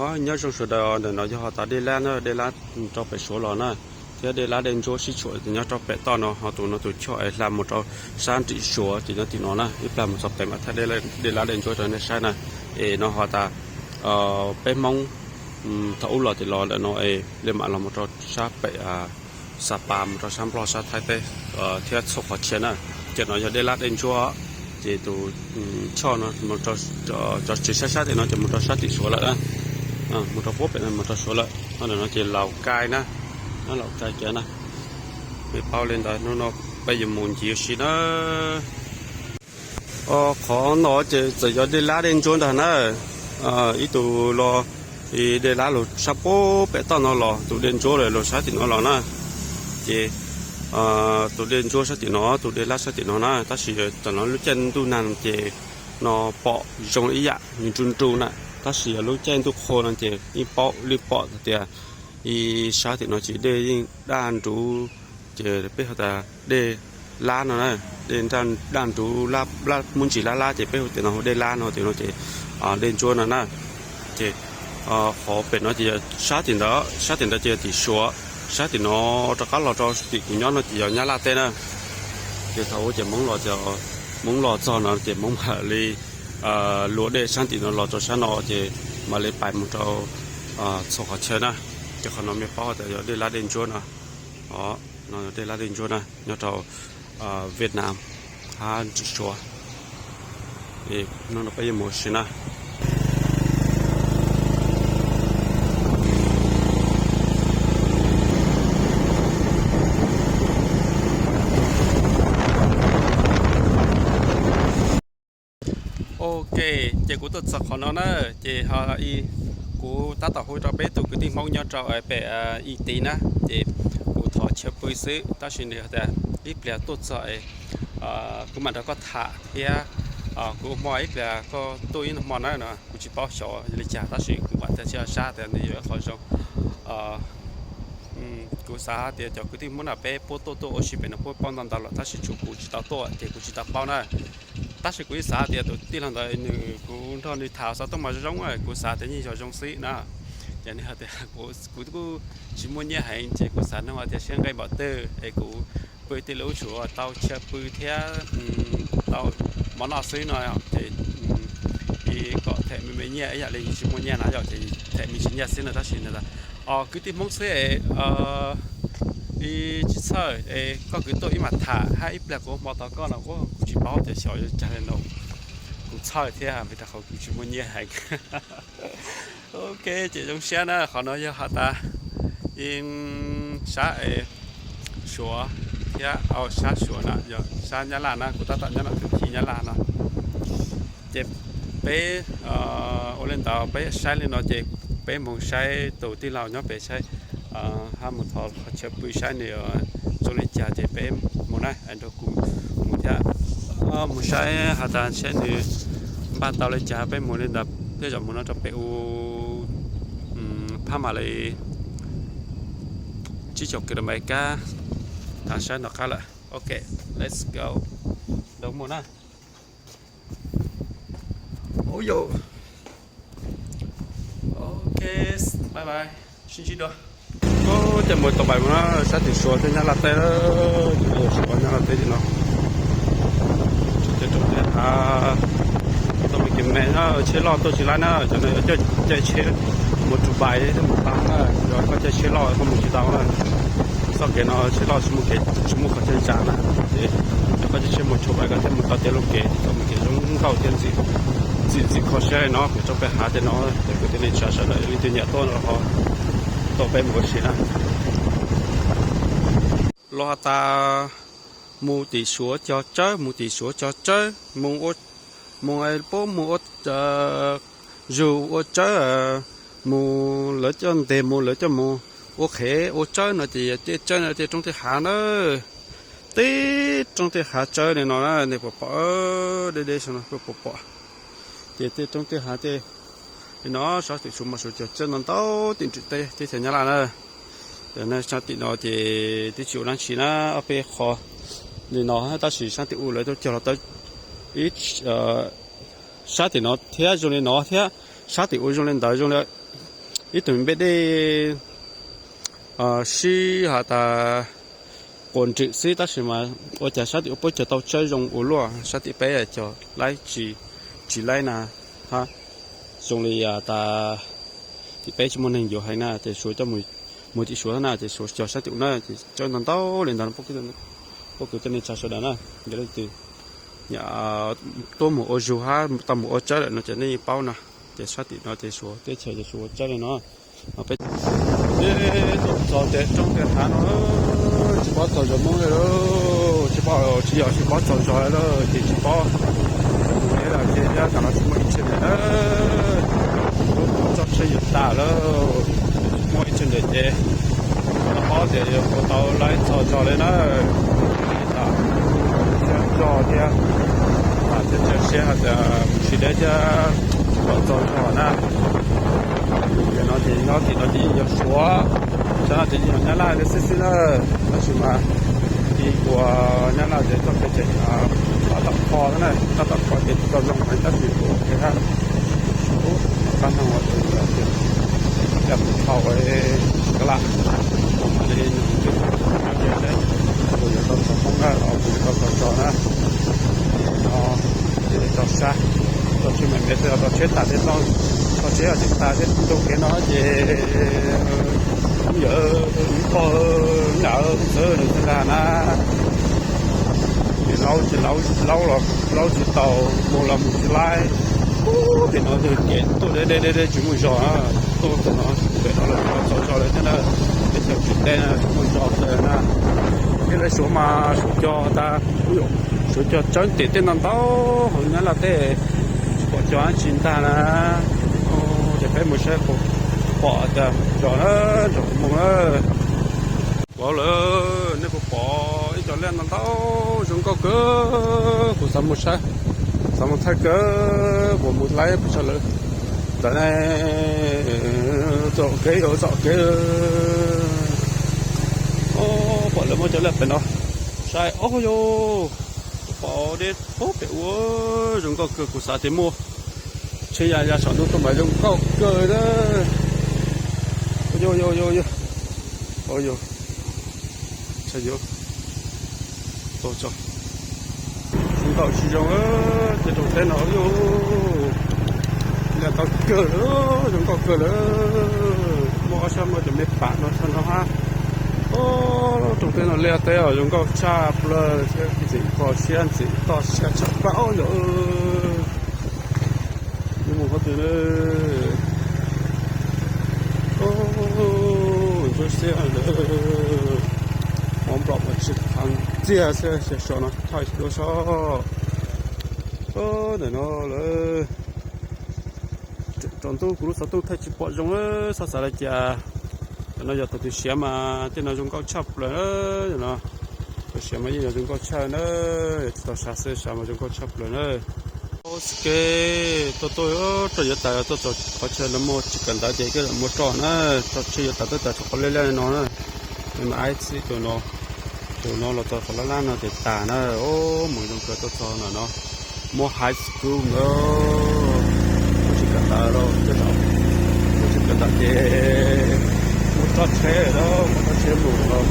Nyob zoo sawv daws, ntawm no yog ho tas dej lab na, dej lab rau pem Suav los na, thiab dej lab dej ntsuab sib tshuam nyob rau pem toj no, ho tus no tus choj es hla mus rau sab nrim Suav ces nyob tim no na, ib plag mus txog pem mam thaij dej lab dej ntsuab rau nej saib na. Es no ho tas peb Hmoob thaum ub los ces los ntawm no es li mam los mus rau sab pem Xa Pas mus rau sab Nplog sab Thaib teb thiab txhua qhov chaw na. Ces no yog dej lab dej ntsuab, ces tus choj no tso tsev sab sab tim no ces mus rau sab tim Suav lawm na, mus rau puag pem no mus rau Suav lawm. Ntawm no ces Laus Kai na, Laus Kai kiag na. Mej paub li ntawd, hnub no peb yuav mus ncig ua si na. Qhov no ces txawm yog dej lab dej ntsuab ntag na, ib tug los, dej lab los sab puag pem toj no los, tus dej ntsuab los sab tim no los na. Ces tus dej ntsuab sab tim no, tus dej lab sab tim no na, tab sis tam no lub caij ntuj nag ces no pom zoo ib yam nws nru nru na, tab sis yog lub caij ntuj qhua no ces yeej paub, yeej pom tias sab tim no ces dej yeej daj nruv, ces peb hu tas dej lab no na, dej daj nruv, muaj ntsis lab lab ces peb hu tias no hu dej lab no, tim no ces dej ntsuab no na. Ces qhov pem no ces yog sab tim ntawd, sab tim ntawd ces yog tim Suav, sab tim no rov qab los rau tim kuv nyob no ces yog Nyab Laj teb na. Ces thaum ub ces Hmoob los, Hmoob los txog no ces Hmoob mam li luas dej sab tim no los rau sab no ces mam li pais mus rau txhua qhov chaw na. Ces qhov no mej paub tias yog dej lab dej ntsuab no, no yog dej lab dej ntsuab na nyob rau Vietnam hab nrim Suav. Hnub no peb yuav mus ua si na. Ok, ces kuv tuaj txog qhov no na, ces ho kuv tab tom hu rau peb tus kwv tij Hmoob nyob rau pem i tiv na, ces kuv thov chaw pw xwb, tab sis nws tias ib pliag tuaj txog kuv mam nrog koj tham thiab, kuv ua hmo ib pliag koj tuaj ib hmo na no, kuv tsis paub xyov li cas tab sis kuv vam thiab sab tias nws yuav ib qho zoo. Kuv xav hais tias cov kwv tij Hmoob no peb puab tuaj tuaj ua si pem no puab paub ntau ntau lawm tab sis tshuav kuv tsis tau tuaj ces kuv tsis tau paub na. Tab sis kuv yeej xav tias tus tij laug ntawd nws, kuv nrog nws tham xov tooj mas zoo zoo, kuv xav tias yeej yog zoo xwb na. Ces nws hais tias kuv kuj tsis muaj nyiaj heev ces kuv xav nug hais tias seb nqe npaum twg es kuv pw tij laug ub tshuav tau chaw pw thiab tau mov noj xwb no ces kom them me me nyiaj ib yam li tsis muaj nyiaj na yom, ces them me ntsis nyiaj xwb no tab sis nws tias kwv tij Hmoob xwb es tsis txhawj es koj kwv tuaj ib mam tham hab ib pliag kuv ua hmo tos koj no, kuv tsis paub tias xyov yuav cas li no, kuv txhawj thiab vim rau qhov kuv tsis muaj nyiaj heev. Ok, ces zoo siab na, qhov no yog has tas sab es Suav thiab, sab Suav na yog sab Nyab Laj na, kuv tab tom nyob ntawm tus chij Nyab Laj no. Ces peb ua li ntawd peb saib li no ces peb mus saib tus tij laug nyob pem saib, hab mus thov qhov chaw pw saib nws zoo li cas ces peb mus na, nrog kuv mus thiab. Mus saib has tas saib nws npaj tau li cas peb mus li ntawd, tej zaum mus no rau pem u phab mam li tsib caug kilomev kab, tas saib nov qab lawm. Ok, let's go. Nrog mus na. Ub yau. Ok, bye bye, sib ntsib dua. Ces mus tau pais mus na, sab tim Suav thiab Nyab Laj teb, Suav Nyab Laj teb tim no. Ces rau tias tau me kev me na, tsheb loj tuaj tsis laib na, cov no yuav caij tsheb mus rau pais thiab mus tau na, yog koj caij tsheb loj koj mus tsis tau na. Txoj kev no tsheb loj tsis muaj qhov chaw zam na, ces yog koj caij tsheb mus rau pais koj thiaj mus tau tiag lub kev, tau me kev zoo nkauj thiab ntxim ntxim kho siab li no, kuv rau peb hav tias no, ces kuv thiaj li tsa sawv daws leej twg nyiam tuaj no ho tuaj peb mus ua si na. Los has tas mus tim Suav cog tsawb, mus tim Suav cog tsawb, mus ua, mus puab mus ua zug ua tsawb, mus lawv coj nteg mus lawv coj mus ua qhev ua tsawb no ces tej tsawb no tej roob tej hav na, tej roob tej hav tsawb li no na, nej puas pom, deb deb saum no puas pom. Ces tej roob tej hav tej li no sab tim Suav mas Suav cog tsawb ntau ntau tim nrim teb teb chaws Nyab Laj na. Yog nej sab tim no ces twb tsis ua dab tsi na, ob peb qho li no, tab sis sab tim u lawv tuaj cog los tau ib sab tim no thiab zoo li no thiab, sab tim u zoo li ntawd zoo li Ib tug npe dej sib has tas quas nrwm xwb, tab sis mas ua cas sab tim ub puab cog tau tsawb zoo ua luaj, sab tim peb cog laib tsis, tsis laib na. Ha, zoo li tas tim peb tsis muaj neeg yuav heev na ces Suav coj mus, mus tim Suav na ces Suav cog sab tim ub na ces tsawb ntau ntau li ntawd. Pob kws coj nej tsa sawv daws na, yog leej twg tuaj mus ua zug hab tau mus ua tsawb lawm no ces nej yeej paub na. Ces sab tim no ces Suav teb chaws ces Suav ua tsawb li no. Peb txog tias roob tias hav no tsis paub txog zos Hmoob li lawm, tsis paub, tsis yog tsis paub txog zos lawm ces tsis paub mus li lawm ces tam no tsis muaj ib txhia ntawm na, txoj tsheb yuav tas lawm, tsis muaj ib txhia ntawm ces tsis paub tias yuav ua tau laib txog zos li na. Txog thiab, txog siab hais tias mus tsis deb thiab tsis paub txog zos na. Tam no ces nyob tim no ces yeej yog Suav, tam no ces yeej yog Nyab Laj li xwb xwb na. Tab sis mas ib ua Nyab Laj ces txoj kev tseem tab tom kho na, tab tom kho ces tsis tau zoo heev tab sis ua ke hab. Qab no ua tus yog tias tus thaum ua tsis ka laj, ua li nws tus nyob ze, tus yuav tau txog Hmoob na los tus yuav tau txog zos na. No ces tau sab, tau tsheb me me xwb, tau tsheb tas thiab, tau tsheb tsis tas thiab, tus kev no ces yawm ib pog nam txawj nws txawj ntag na. Ces laub tsis, laub, laub los laub tsis tau, mus los mus tsis laib. Ub, tim no ces kev tuaj deb deb deb deb tsis muaj zos na, tuaj tim no pem no lawm txog zos lawm thiab na, teb chaws tsis deb na, tsis muaj zos lawm na. Thiab lawv Suav mas Suav cog tas, Suav cog tsawb tim tej no ntau, hauv Nyab Laj teb tsis pom cog dab tsi ntag na. Ces peb mus saib puas pom tias zos na, zos kuv mus na. Kuv lawm, nej puas pom ib co liaj ntau ntau zoo nkauj kawg, kuv xav mus saib, xav mus thaij kawg, puas mus laib puas tsav lawm. Ntawm ne, txoj kev, txoj kev. Pom lawv muab cov liaj pem no saib, o yog, pom deb pem ub zoo nkauj kawg, kuv xav tias muaj tsheb ya ya saum ntuj tuaj mas zoo nkauj kawg na. Yog, yog, yog, yog, o yog, zoo nkauj tsis zoo, tej rooj teb no yog liaj tau kawg lawm, zoo nkauj kawg lawm. Muaj ob sab muaj cov me pam no txog no hab. Rooj teb no liaj teb os zoo nkauj tshaj plaws, ntxim kho siab ntxim toj siab tshaj plaws yog. Yuav mus qhov twg na? Ntsuab siab, hmov nplom mas tsis qhov ntxiag xwb, xyov no thaij dua soj. Ntawm no lawm, rau ntuj kuv lub xov tooj thaij tsis pom zoo, txhob xav li cas. Tam no yog thaum twg siav mas tej no zoo nkauj tshaj plaws no. Thaum siav mas yeej yog zoo nkauj tshaj na, yog tsis tau sav xwb, sav mas zoo nkauj tshaj plaws na. Ua ke, tuaj tuaj rau yuav tas, tuaj txog qhov chaw no muaj tsis kawm ntawv ces koj muab roj na, roj tsheb yuav tas tuaj tas txog qhov liaj liaj no na. Mas aib txhib tus no, tus no los txog qhov laj laj no ces tas na. Mus zoo kawg tuaj txog no no, muaj high school na, muaj tsis kawm ntawv los, muaj tsis kawm ntawv ces muaj roj tsheb na, muaj roj tsheb mus los.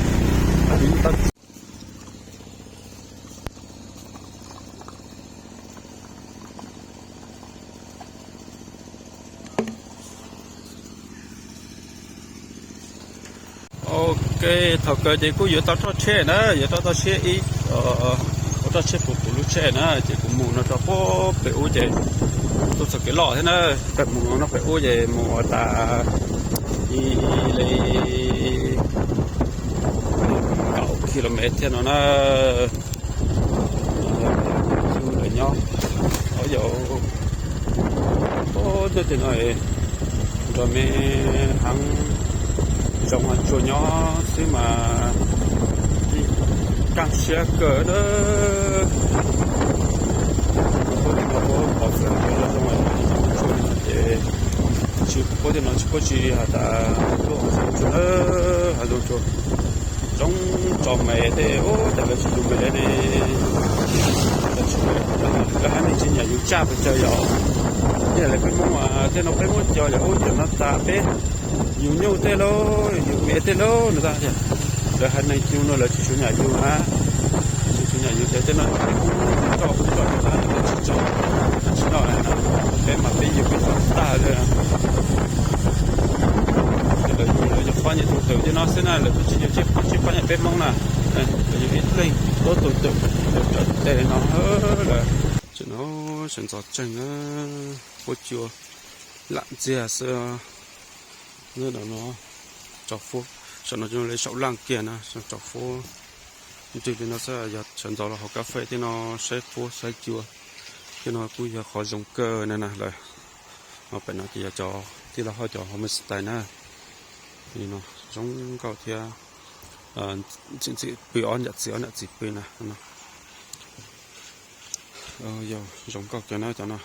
Ok, thaum kawg ces kuj yuav tau roj tsheb na, yuav rau toj siab ib, ua roj tsheb puv kuv lub tsheb na, ces kuv mus no rau puag pem ub ces tuaj txog kev loj thiab na, pem mus no pem ub ces mus ua tas ib li kaum kilomev thiab no na. Lawv nyob, o yog, o, nyob tej no nrog me heev, zoo tsuas nyob xwb mas kaj siab kawg na. Puab tej no puab pom xwb zoo zoo ces tsis, puab tej no tsis, puab tsis has tas tuaj zoo tsuas na, has zoo tsuas. Zoo tso me tej, ub, cas lawv tsis yug me lawv ne, lawv hab neeg tsis nyiam yug tsaj pes tsawg yom. Yog lawv peb Hmoob, tej no peb muab cov yam ub yam no tas peb yug nyuj tej lauj, yug me tej lauj no tas tias lawv haiv neeg yug no lawv tsis tshua nyiam yug na, tsis tshua nyiam yug ces tej no peb Hmoob tso kuv tso lawv tsis tso, tsis noj, peb mas peb yug peb tso tag li. Lawv yug lawv yug pab nyiaj tus twm tej no xwb na, lawv twb tsis yug tsis pab nyiaj peb Hmoob na. Lawv yug ib leeg ob tug twm, lawv tso tes no lawm. Tseem no sawv ntxov tseeg na, huab cua lam ntxiag xwb. Nyob no, tso huab, saum no li saum laj kiag na, tso huab nrwg li no xwb, yog sawv ntxov los haus kas fes tej no, saib huab saib cua tej no kuj yog qhov zoo kawg na na lawm. Ho pem no ces yog cov tij laug hauj cov homestay na, zoo nkauj thiab, ntxim ntxim pw ob niam txiv ob niam txiv pw na no. Yog zoo nkauj kiag na cov no,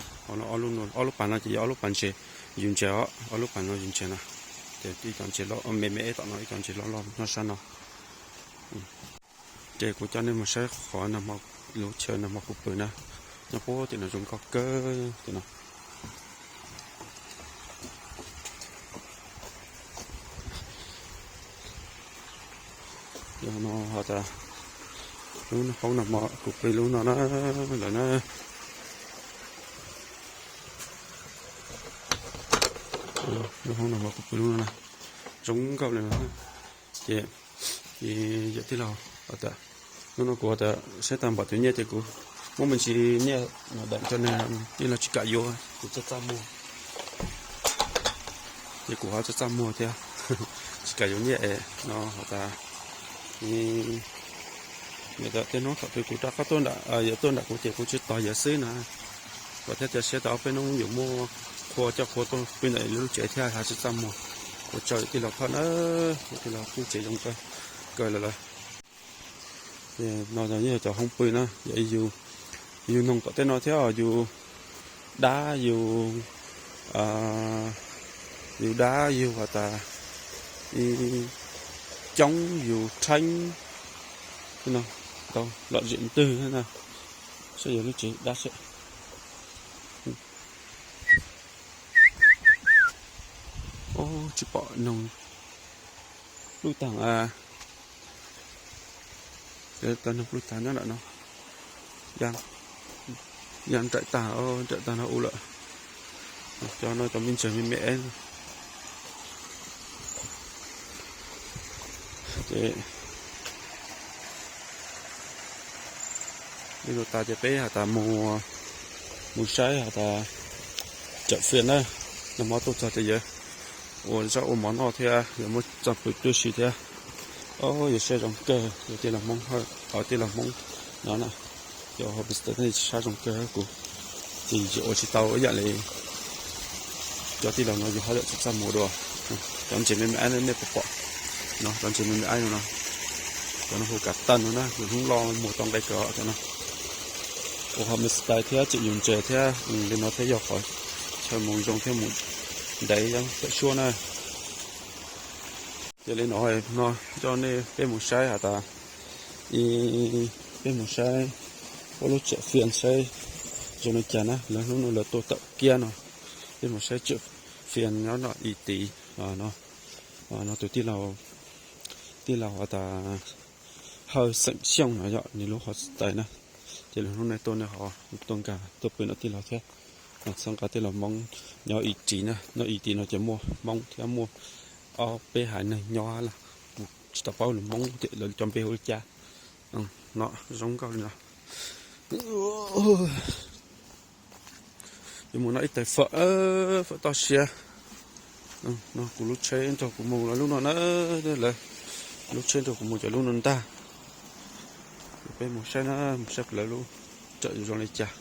ob lub pas no ces yog ob lub pas ntses, yus ntses os, ob lub pas no yus ntses na. Ces ib cov ntses loj me me tom no, ib cov ntses loj loj nyob sab no. Ces kuv coj nej mus saib qhov nag hmo, lub chaw nag hmo kuv pw na, nyob puag tim no zoo nkauj kawg tim no. Yog no has tas lub hoob nag hmo kuv pw lub no na, lawm na. Lub hoob nag hmo kuv pw lub no na, zoo nkauj li no. Ces yawm tij laug has tas, hnub no kuv has tas saib tag npaum tus nyiaj ces kuv muab me ntsis nyiaj no deem rau nws, tij laug tsis kam yuav, kuv txaj txaj muag. Ces kuv ho txaj txaj muag thiab, tsis kam yuav nyiaj es no has tas, yawm tas tej hnub thaum twg kuv rov qab tuaj nram, yawm tuaj nram kuv ces kuv tsis tos yawm xwb na. Kuv thiaj tias saib tas ob peb hnub yuav muaj qhua coj qhua tuaj pw ntawm lub tsev thiab, ho tsis txaj muag. Kuv tso yawm tij laug phaj na, yawm tij laug lub tsev zoo kawg lawm lawm. Ces no yog cov hoob pw na, yog yus noog tom tej no thiab, yus dab yus, yus dab yus has tas coob yus rheeb no, tau lom zem ntwg na. Saib yog lub tsev dab seb. Tsis pom noog pluj tag, tau noog pluj tag nyob nram no. Ya nraim tag, nraim tag no u lawm. Cov no cov me ntses me me. Ces li no tas ces peb has tas mus, mus saib has tas Tsawm Fias na, nag hmo tuaj txog ces yuav ua zaub ua mov noj thiab yuav muab txoj pw tuaj si thiab. Yuav siab zoo kawg, yog tij laug Hmoob, tij laug Hmoob no na, yog homestay sab zoo kawg kuv, ces ua tsis tau ib yam li cov tij laug no yus ho yam tsis txaj muag dua. Cov ntses me me nej puas pom no, cov ntses me me no, cov no hu kav tawj no na, yus hnub loj mus tau nqe kawg cov no. Ua homestay thiab tseem yus ntses thiab li no thiab yog qhov chaw mus zoo thiab mus ntev tawm suab na. Ces li no no coj nej peb mus saib has tas, peb mus saib ua lub Tsawm Fias saib zoo li cas na, lawv hnub no lawv tuaj tawm kiab no. Peb mus saib Tsawm Fias nyob no i tiv no, no tus tij laug, tij laug has tas Hawj Xeem Xyooj no yog nws lub homestay na. Ces lawv hnub no tuaj, nej ho tuaj nkag tuaj pw no tij laug thiab. Txhawb nqa tij laug Hmoob nyob i tiv na, nyob i tiv no ces muaj Hmoob thiab muaj ob peb haiv neeg nyob lawm, kuv tsis tau paub lus Hmoob tias lawv cov npe hu li cas. No zoo nkauj li no. Yuav mus noj ib tais fawm, fawm toj siab. No kuv lub tsheb nrog kuv mus los lub no na, lawv lub tsheb nrog kuv mus cov lub no ntag. Peb mus saib na, mus saib lawv lub tsawm zoo li cas.